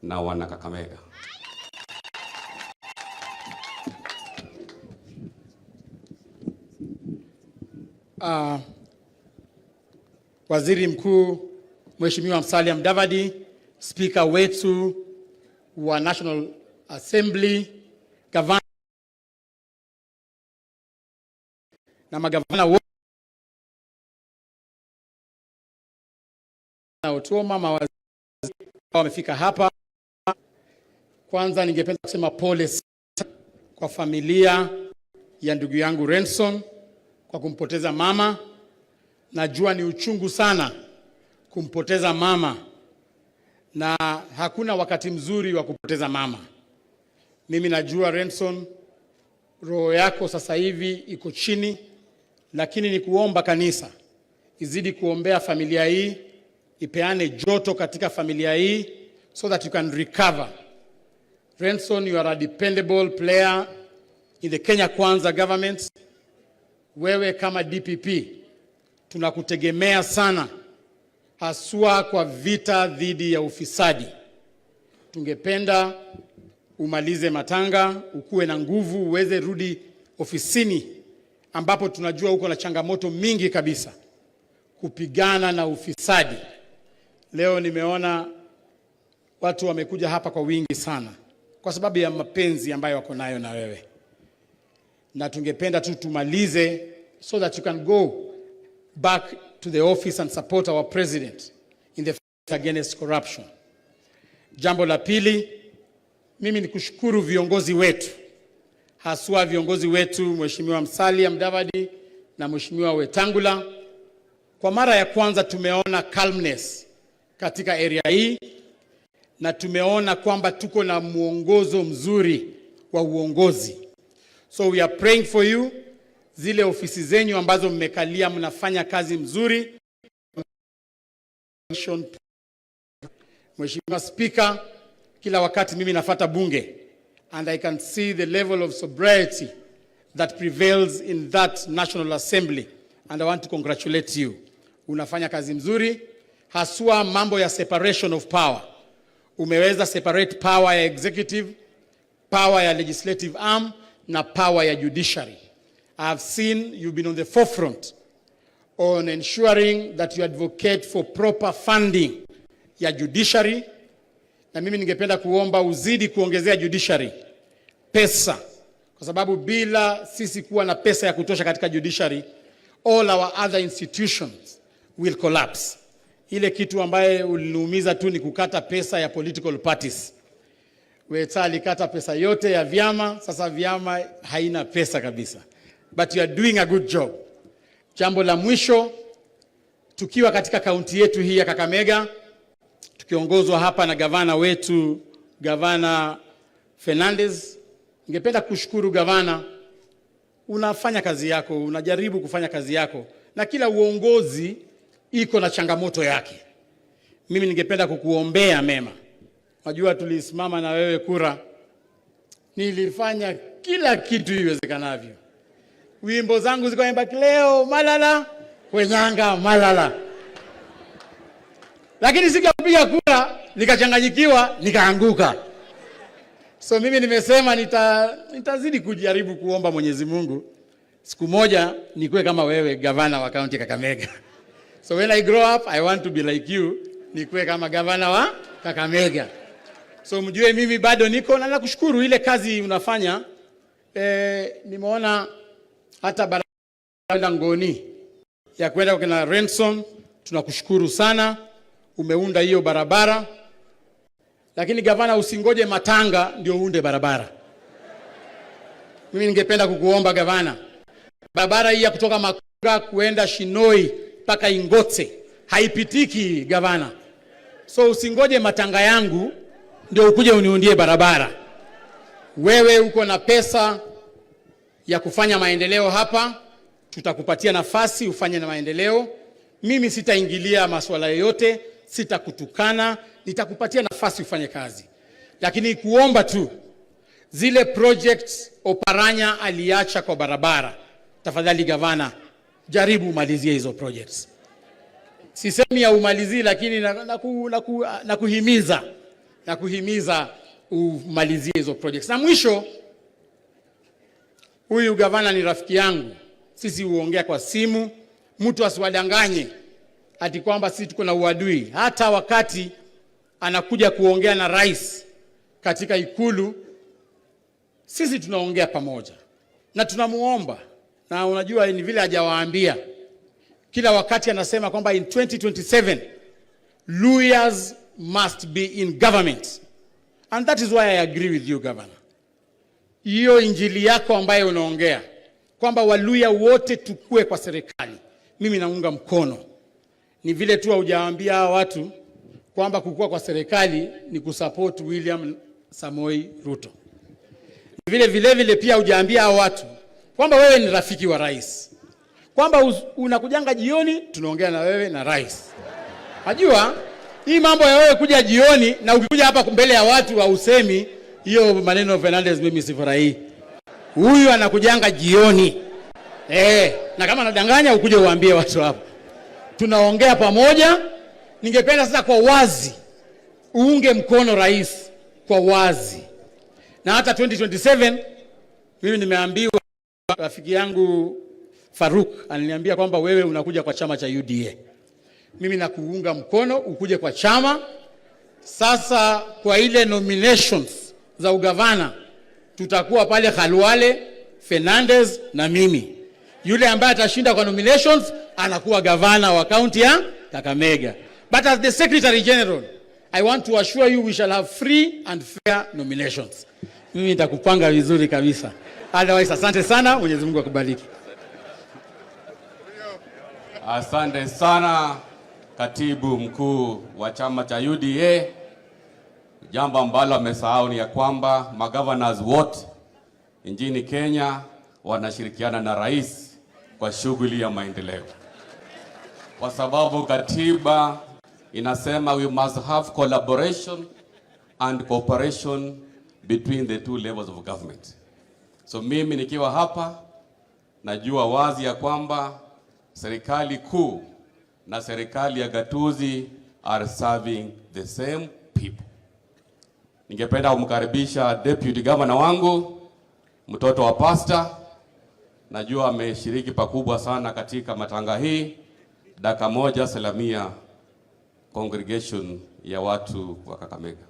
na wana Kakamega. Waziri Mkuu Mheshimiwa Musalia Mudavadi, Spika wetu wa National Assembly, gavana na magavana wote, Otuoma, mawaziri wamefika hapa. Kwanza ningependa kusema pole sana kwa familia ya ndugu yangu Renson kwa kumpoteza mama. Najua ni uchungu sana kumpoteza mama, na hakuna wakati mzuri wa kupoteza mama. Mimi najua Renson, roho yako sasa hivi iko chini, lakini ni kuomba kanisa izidi kuombea familia hii, ipeane joto katika familia hii so that you can recover. Renson, you are a dependable player in the Kenya Kwanza government. Wewe kama DPP tunakutegemea sana, haswa kwa vita dhidi ya ufisadi. Tungependa umalize matanga, ukuwe na nguvu, uweze rudi ofisini ambapo tunajua uko na changamoto mingi kabisa kupigana na ufisadi. Leo nimeona watu wamekuja hapa kwa wingi sana kwa sababu ya mapenzi ambayo wako nayo na wewe, na tungependa tu tumalize so that you can go back to the office and support our president in the fight against corruption. Jambo la pili, mimi ni kushukuru viongozi wetu, haswa viongozi wetu Mheshimiwa Musalia Mudavadi na Mheshimiwa Wetangula. Kwa mara ya kwanza tumeona calmness katika area hii na tumeona kwamba tuko na mwongozo mzuri wa uongozi. So we are praying for you. Zile ofisi zenyu ambazo mmekalia mnafanya kazi mzuri. Mheshimiwa Spika, kila wakati mimi nafata bunge and I can see the level of sobriety that prevails in that National Assembly and I want to congratulate you. Unafanya kazi mzuri, haswa mambo ya separation of power. Umeweza separate power ya executive, power ya legislative arm na power ya judiciary. I have seen you've been on the forefront on ensuring that you advocate for proper funding ya judiciary, na mimi ningependa kuomba uzidi kuongezea judiciary pesa, kwa sababu bila sisi kuwa na pesa ya kutosha katika judiciary, all our other institutions will collapse. Ile kitu ambaye uliniumiza tu ni kukata pesa ya political parties. Weta alikata pesa yote ya vyama, sasa vyama haina pesa kabisa, but you are doing a good job. Jambo la mwisho, tukiwa katika kaunti yetu hii ya Kakamega, tukiongozwa hapa na gavana wetu, Gavana Fernandez, ningependa kushukuru gavana, unafanya kazi yako, unajaribu kufanya kazi yako, na kila uongozi iko na changamoto yake. Mimi ningependa kukuombea mema. Najua tulisimama na wewe kura, nilifanya kila kitu iwezekanavyo. Wimbo zangu ziko imba leo Malala Wenyanga Malala, lakini siku ya kupiga kura nikachanganyikiwa, nikaanguka. So mimi nimesema nitazidi kujaribu kuomba Mwenyezi Mungu siku moja nikuwe kama wewe, gavana wa kaunti Kakamega. So when I grow up I want to be like you, nikuwe kama gavana wa Kakamega. So mjue mimi bado niko na nakushukuru ile kazi unafanya. Nimeona hata barabara Ngoni ya kwenda kwa kina Renson, tunakushukuru sana, umeunda hiyo barabara. Lakini gavana, usingoje matanga ndio uunde barabara. Mimi ningependa kukuomba gavana, barabara hii ya kutoka Makunga kuenda Shinoi mpaka Ingotse haipitiki gavana. So usingoje matanga yangu ndio ukuje uniundie barabara. Wewe uko na pesa ya kufanya maendeleo hapa, tutakupatia nafasi ufanye na maendeleo. Mimi sitaingilia masuala yoyote, sitakutukana, nitakupatia nafasi ufanye kazi, lakini kuomba tu zile projects Oparanya aliacha kwa barabara, tafadhali gavana, jaribu umalizie hizo projects. Sisemi ya umalizie, lakini na kuhimiza. Na kuhimiza umalizie hizo projects. Na mwisho, huyu gavana ni rafiki yangu, sisi huongea kwa simu. Mtu asiwadanganye ati kwamba sisi tuko na uadui. Hata wakati anakuja kuongea na rais katika Ikulu, sisi tunaongea pamoja na tunamuomba, na unajua ni vile hajawaambia, kila wakati anasema kwamba in 2027 Luhyas must be in government, and that is why I agree with you, Governor. Hiyo injili yako ambayo unaongea kwamba Waluhya wote tukue kwa serikali, mimi naunga mkono. Ni vile tu haujawaambia hawa watu kwamba kukua kwa serikali ni kusupport William Samoei Ruto. Ni vile vile vile pia hujaambia hawa watu kwamba wewe ni rafiki wa rais, kwamba unakujanga jioni tunaongea na wewe na rais. Najua hii mambo ya wewe kuja jioni na ukikuja hapa mbele ya watu hausemi hiyo maneno. Fernandez, mimi sifurahii. Huyu anakujanga jioni na kama anadanganya ukuje uambie watu hapo. Tunaongea pamoja. Ningependa sasa kwa wazi uunge mkono rais kwa wazi, na hata 2027 mimi nimeambiwa, rafiki yangu Faruk aliniambia kwamba wewe unakuja kwa chama cha UDA. Mimi nakuunga mkono ukuje kwa chama. Sasa kwa ile nominations za ugavana tutakuwa pale Khalwale, Fernandez na mimi. Yule ambaye atashinda kwa nominations anakuwa gavana wa kaunti ya Kakamega. But as the Secretary General, I want to assure you we shall have free and fair nominations. Mimi nitakupanga vizuri kabisa. Otherwise, asante sana, Mwenyezi Mungu akubariki. Asante sana, katibu mkuu wa chama cha UDA. Jambo ambalo amesahau ni ya kwamba magovernors wote nchini Kenya wanashirikiana na rais kwa shughuli ya maendeleo, kwa sababu katiba inasema we must have collaboration and cooperation between the two levels of government. So mimi nikiwa hapa najua wazi ya kwamba serikali kuu na serikali ya gatuzi are serving the same people. Ningependa kumkaribisha deputy governor wangu, mtoto wa pastor. Najua ameshiriki pakubwa sana katika matanga hii. Dakika moja salamia congregation ya watu wa Kakamega.